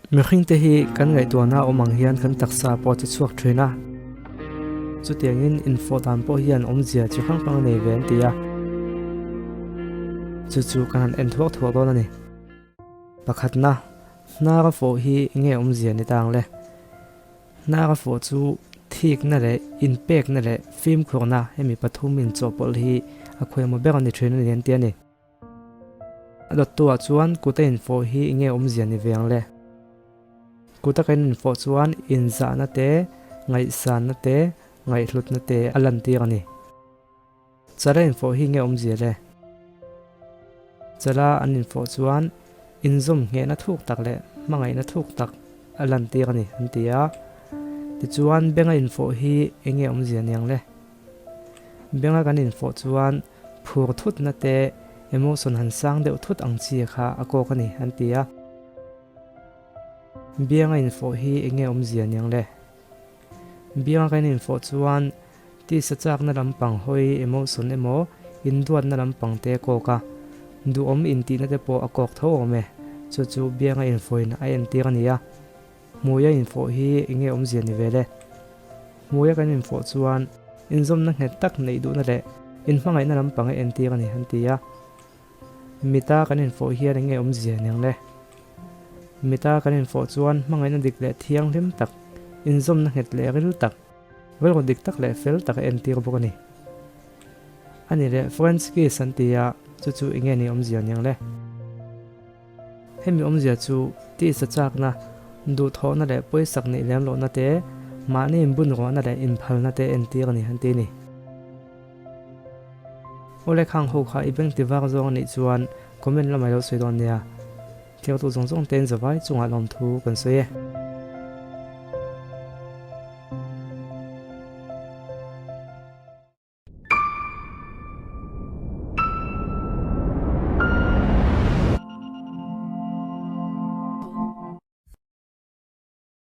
Mihringte hi kan ngaihtuahna awm ang hian kan taksa pawh a che chhuak thin a, chutiangin infawh dan pawh hian awmzia chi hrang hrang a nei ve an ti a, chu chu kan han en thuak thuak dawn a ni. Pakhatna, hnar a fawh hi enge awmzia ni ta ang le? Hnar a fawh chu thikna leh inpekna leh fimkhurna hemi pathum inchawhpawlh hi a khuaihmaw ber a ni thin a ni an ti a ni. A dawttuah chuan kut a infawh hi enge awmzia ni ve ang le? Kut a kan infawh chuan inzahna te, ngaihsanna te, ngaihhlutna te a lantir a ni. Chala infawh hi enge awmzia le? Chala an infawh chuan inzawm nghehna thuk tak leh hmangaihna thuk tak a lantir a ni an ti a. Tichuan benga infawh hi enge awmzia ni ang le? Benga kan infawh chuan Phur thutna te emotion han sang deuh thut ang chi kha a kawk a ni an ti a. Bianga infawh hi enge awmzia niang le? Bianga kan infawh chuan tisa chakna lampang hawi emotion emaw induatna lampang te a kawk a, duhawm intihna te pawh a kawk tho awm e. Chu chu bianga infawhin a entir a ni a. Hmuia infawh hi enge awmzia ni ve le? Hmuia kan infawh chuan inzawmna nghet tak neih duhna leh inhmangaihna lampang a entir a ni an ti a. Mita kan infawh hian enge awmzia niang le? Mita kan infawh chuan hmangaihna dik leh thianghlim tak, inzawmna nghet leh ril tak, rilru dik tak leh fel tak a entir bawk a ni. A ni leh French kiss an ti a, chu chu enge ni awmzia niang le? Hemi awmzia chu tisa chakna, duhthawhna leh pawisak neih lem lohna te, mahni inbunruahna leh inphalna te entir a ni an ti a ni. Awle khang ho kha i beng ti vak zawng a nih chuan comment lamah i lo sawi dawn nia. Thirtu zawng zawng tein zavai chungah lawmthu kan sawi e.